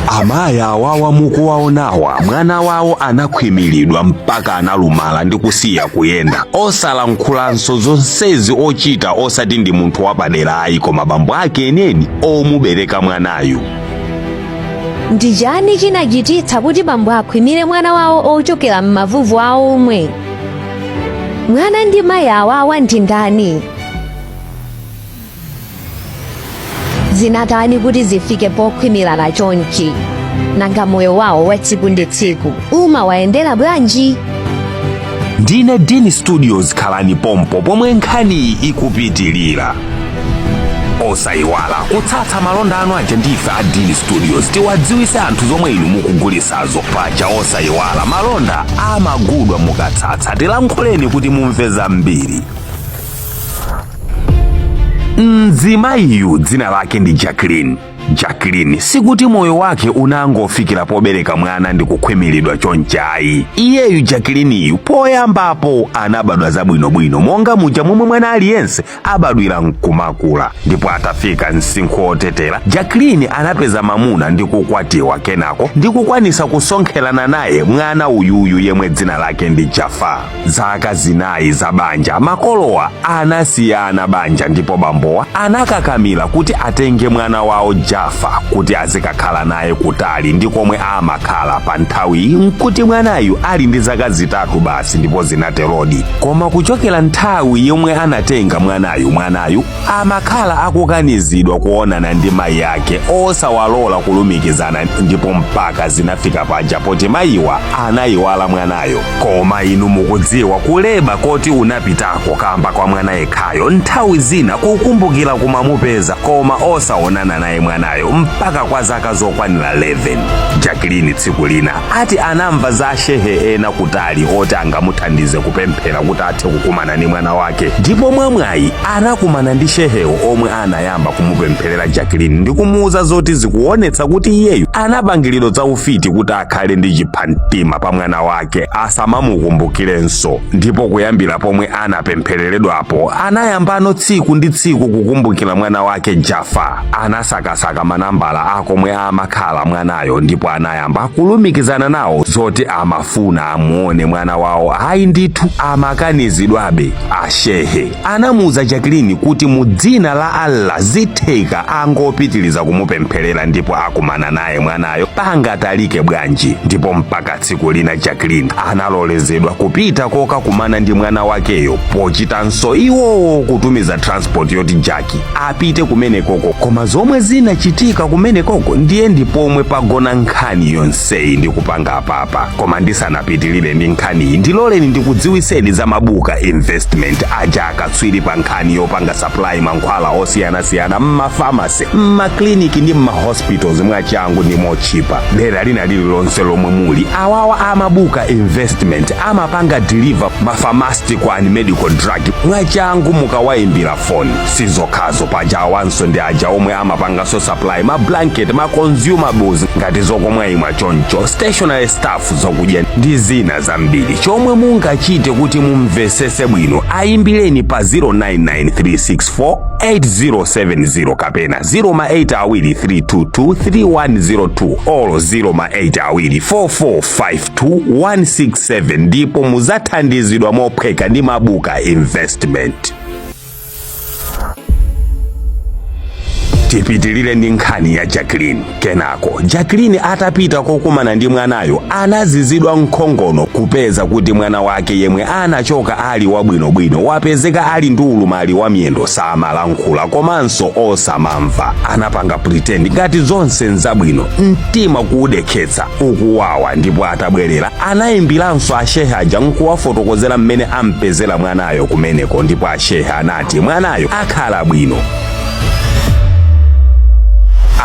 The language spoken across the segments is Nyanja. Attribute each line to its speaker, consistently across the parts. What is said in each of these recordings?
Speaker 1: Amayi awawa mukuwaonawa, mwana wawo anakhwimiridwa mpaka analumala ndi kusiya kuyenda, osalankhulanso. Zonsezi ochita osati ndi munthu wapadera ayi, koma bambo ake enieni omubereka mwanayu.
Speaker 2: Ndi chani chinachititsa kuti bambo akhwimire mwana wawo ochokera m'mavuvu awo omwe? Mwana ndi mayi awawa ndi ndani? Zinatani kuti zifike pokhwimirana chonchi? Nanga moyo wawo wa tsiku ndi tsiku umawayendera bwanji?
Speaker 1: Ndine Dini Studios, khalani pompo pomwe nkhaniyi ikupitilira. Osayiwala kutsatsa malonda anu aja ndife a Dini Studios, tiwadziwise anthu zomwe inu mukugulisazo. Paja osayiwala, malonda amagudwa mukatsatsa. Tilankhuleni kuti mumve zambiri. Mzimayiyu dzina lake ndi Jacqueline. Jacqueline sikuti moyo wake unangofikira pobereka mwana ndi kukhwimiridwa chonchi ayi. Iyeyu Jacquelineyu poyambapo anabadwa zabwinobwino monga muja momwe mwana aliyense abadwira nkumakula. Ndipo atafika msinkhu wotetera, Jacqueline anapeza mamuna ndi kukwatiwa, kenako ndi kukwanisa kusonkherana naye mwana uyuyu yemwe dzina lake ndi Jafar. Zaka 4 za banja, makolowa anasiyana banja ndipo bambowa anakakamira kuti atenge mwana wawo Jafar kuti azikakhala naye kutali ndi komwe amakhala. Pa nthawiyi nkuti mwanayu ali ndi zaka 3 basi, ndipo zinaterodi. Koma kuchokera nthawi yomwe anatenga mwanayu, mwanayu amakhala akukanizidwa kuonana ndi mayi ake, osawalola kulumikizana, ndipo mpaka zinafika paja poti mayiwa anayiwala mwanayo. Koma inu mukudziwa kuleba koti unapitako kamba kwa mwana yekhayo, nthawi zina kukumbukira kumamupeza koma osaonana naye mwanayo mpaka kwa zaka zokwanira 11. Jacqueline tsiku lina ati anamva za shehe ena kutali oti angamuthandize kupemphera kuti athe kukumana ndi mwana wake, ndipo mwamwayi anakumana ndi shehewo omwe anayamba kumupempherera Jacqueline ndi kumuuza zoti zikuonetsa kuti iyeyu anapangiridwa za ufiti kuti akhale ndi chiphamtima pa mwana wake asamamukumbukirenso. Ndipo kuyambira pomwe anapemphereredwapo, anayambano tsiku ndi tsiku kukumbukira mwana wake Jafar. Anasakasaka manambala akomwe amakhala mwanayo ndipo anayamba kulumikizana nawo zoti amafuna amuone mwana wawo. Ayi ndithu, amakanizidwabe. Ashehe anamuuza Jacqueline kuti mu dzina la Allah zitheka, angopitiliza kumupempherera ndipo akumana naye mwanayo pangatalike bwanji. Ndipo mpaka tsiku lina Jacqueline analolezedwa kupita kokakumana ndi mwana wakeyo, pochitanso iwowo kutumiza transport yoti Jackie apite kumenekoko. Koma zomwe zinachitika kumenekoko ndiye ndipomwe pagona nkhani yonseyi ndi kupanga apapa. Koma ndisanapitilire ndi nkhaniyi, ndiloleni ndikudziwiseni za Mabuka Investment aja, akatswiri pa nkhani yopanga supply mankhwala osiyanasiyana m'mafamasi, m'makliniki ndi m'mahospitals mwachangu ndi mochipa. Dera lina lililonse lomwe muli, awawa amabuka Investment amapanga deliver ma pharmaceutical and medical drug mwachangu mukawayimbira foni. Sizokhazo, paja awanso ndi aja omwe amapanganso supply ma blanket, ma consumables ngati zokomwa imwa choncho, stationary stuff, zokudya ndi zina zambiri. Chomwe mungachite kuti mumvesese bwino, ayimbireni pa 099364 8070 kapena 082 322 3102 olo 082 4452167, ndipo muzathandizidwa mophweka ndi Mabuka Investment. Tipitilire ndi nkhani ya Jacqueline. Kenako Jacqueline atapita kokumana ndi mwanayo, anazizidwa nkhongono kupeza kuti mwana wake yemwe anachoka ali wabwinobwino wapezeka ali ndi ulumali wa miyendo, samalankhula komanso osamamva. Anapanga pretend ngati zonse nzabwino, mtima kuudekhetsa ukuwawa. Ndipo atabwerera anayimbiranso ashehe aja nkuwafotokozera mmene ampezera mwanayo kumeneko, ndipo ashehe anati mwanayo akhala bwino,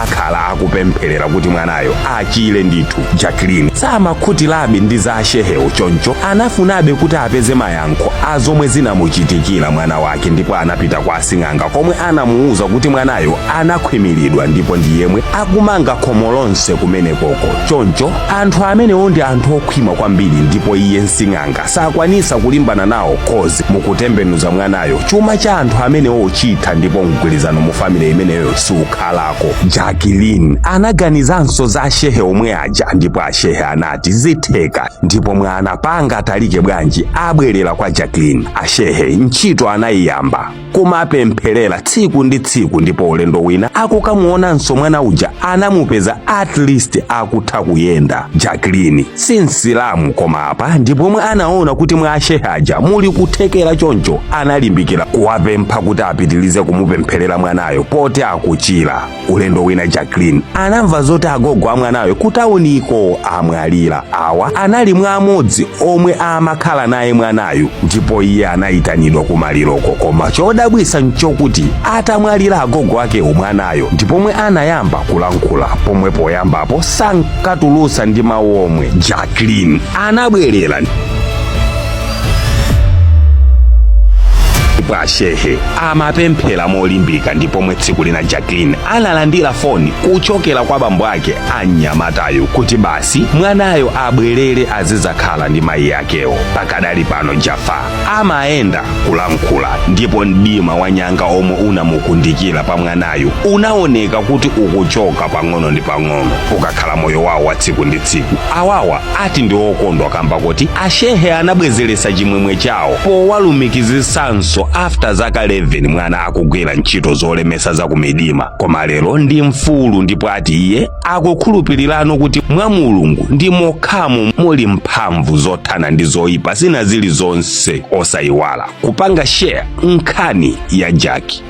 Speaker 1: akhala akupempherera kuti mwanayo achire ndithu. Jacqueline samakhutirabe ndi za ashehewo, choncho anafunabe kuti apeze mayankho a zomwe zinamuchitikira mwana wake, ndipo anapita kwa asing'anga komwe anamuwuza kuti mwanayo anakhwimiridwa ndipo ndi yemwe akumanga khomo lonse kumenekoko. Choncho anthu amenewo ndi anthu okhwima kwambiri, ndipo iye msing'anga sakwanisa kulimbana nawo, coz mukutembenuza mwanayo chuma cha anthu amenewo chitha ndipo mgwirizano mu family imeneyo sukhalako. Jacqueline anaganizanso za ashehe omwe aja, ndipo ashehe anati zitheka, ndipo mwana panga atalike bwanji abwerera kwa Jacqueline. Ashehe ntchito anayiyamba kumapempherera tsiku ndi tsiku, ndipo ulendo wina akukamuonanso mwana uja anamupeza at least akutha kuyenda. Jacqueline si Msilamu, koma apa ndipomwe anaona kuti mwa ashehe aja muli kuthekera, choncho analimbikira kuwapempha kuti apitilize kumupempherera mwanayo poti akuchira. Ulendo wina Jacqueline anamva zoti agogo a mwanayo kutauniko amwalira. Awa anali mwa amodzi omwe amakhala naye mwanayo, ndipo iye anayitanidwa kumaliroko. Koma chodabwisa nchokuti atamwalira agogo akewo, mwanayo ndipomwe anayamba kulankhula, pomwe poyambapo sankatulusa ndi mawu omwe. Jacqueline anabwerera ndipo ashehe amapemphera molimbika, ndipomwe tsiku lina Jacqueline analandira foni kuchokera kwa bambo ake anyamatayo kuti basi mwanayo abwerere azizakhala ndi mayi akewo. Pakadali pano Jafar amayenda, kulankhula, ndipo mdima wa nyanga omwe unamukundikira pa mwanayo unaoneka kuti ukuchoka pang'ono ndi pang'ono. Ukakhala moyo wawo wa tsiku ndi tsiku, awawa ati ndi okondwa kamba kuti ashehe anabwezeresa chimwemwe chawo powalumikizisanso after zaka 11 mwana akugwira ntchito zolemesa za kumidima, koma lero ndi mfulu, ndipo ati iye akukhulupirirano kuti mwa Mulungu ndi mokhamo muli mphamvu zothana ndi zoyipa zina zilizonse. Osayiwala kupanga share nkhani ya Jaki.